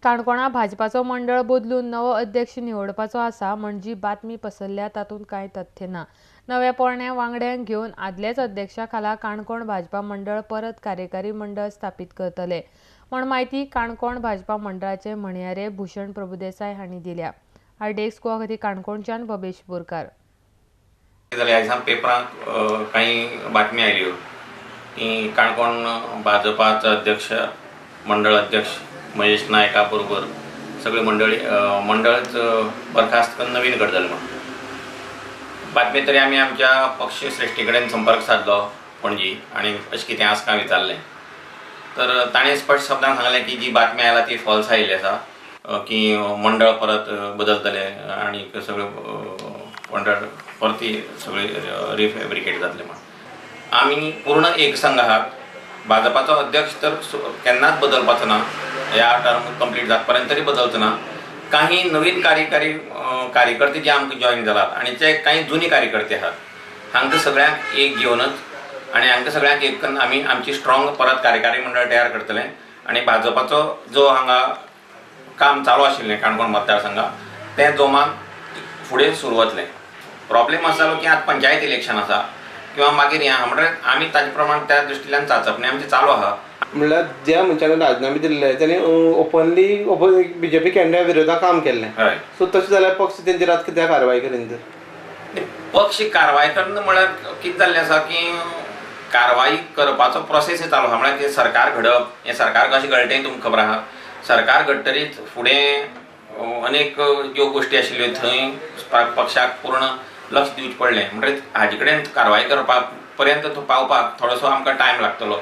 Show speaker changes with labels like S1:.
S1: काणकोणा भाजपाचो मंडळ बदलून नवो अध्यक्ष निवडपाचो आसा म्हण जी बातमी पसरल्या तातूंत कांय तथ्य ना. नव्या पोरण्या वांगड्यांक घेवन आदल्याच अध्यक्षा खाला काणकोण भाजपा मंडळ परत कार्यकारी मंडळ स्थापीत करतले म्हण म्हायती काणकोण भाजपा मंडळाचे म्हणयारे भूषण प्रभुदेसाय हांणी दिल्या. आरडीएक्स गोवा खातीर काणकोणच्यान भवेश बोरकार.
S2: जाल्यार ह्या दिसा पेपरांत कांय बातमी आयल्यो की काणकोण भाजपाचो अध्यक्ष मंडळ अध्यक्ष महेश नायका बरोबर सगळी मंडळी मंडळच बरखास्त करून नवीन करतले म्हणून बातमी. तरी आमी आमच्या पक्ष श्रेश्ठी कडेन संपर्क सादलो पणजी आनी अशें कितें आसा काय विचारलें तर ताणें स्पश्ट शब्दान सांगलें की जी बातमी आयला ती फॉल्स आयिल्ली आसा की मंडळ परत बदलतले आनी सगळें मंडळ परती सगळी रिफेब्रिकेट जातले म्हणून. आमी पूर्ण एक संघ आहात. भाजपाचो अध्यक्ष तर केन्नाच बदलपाचो ना, ह्या टर्म कंप्लीट जात पर्यंत तरी बदलचो ना. काही नवीन कार्यकारी कार्यकर्ते जे आमकां जॉईन जालात आनी ते काही जुनी कार्यकर्ते आहात हांकां सगळ्यांक एक घेवनच आनी हांकां सगळ्यांक एक करून आमी आमची स्ट्रॉंग परत कार्यकारी मंडळ तयार करतले आनी भाजपाचो जो हांगा काम चालू आशिल्लें काणकोण मतदारसंघात तें जोमान फुडें सुरू वतलें. प्रॉब्लेम आसा जालो की आतां पंचायत इलेक्शन आसा किंवा मागीर हें आहा म्हणटकीर आमी ताजे प्रमाण त्या दृश्टींतल्यान चाचपणी आमची चालू आहा.
S3: म्हणल्यार ज्या मनशान राजीनामे दिल्ले तांणी ओपनली ओपन बीजेपी कॅन्डिडेटा विरोधात काम केल्लें.
S2: हय.
S3: सो तशें जाल्यार पक्ष तेंचेर आतां कित्याक कारवाय करीन तर?
S2: पक्ष कारवाय करून म्हळ्यार कितें जाल्लें आसा की कारवाय करपाचो प्रोसेस चालू आहा. म्हळ्यार की सरकार घडप, हें सरकार कशें घडलें तें तुमकां खबर आहा. सरकार घडटरीच फुडें अनेक ज्यो गोश्टी आशिल्ल्यो थंय पक्षाक पूर्ण लक्ष दिवचें पडलें. म्हणटकीर हाजे कडेन कारवाय करपा पर्यंत पावपाक थोडोसो आमकां टायम लागतलो.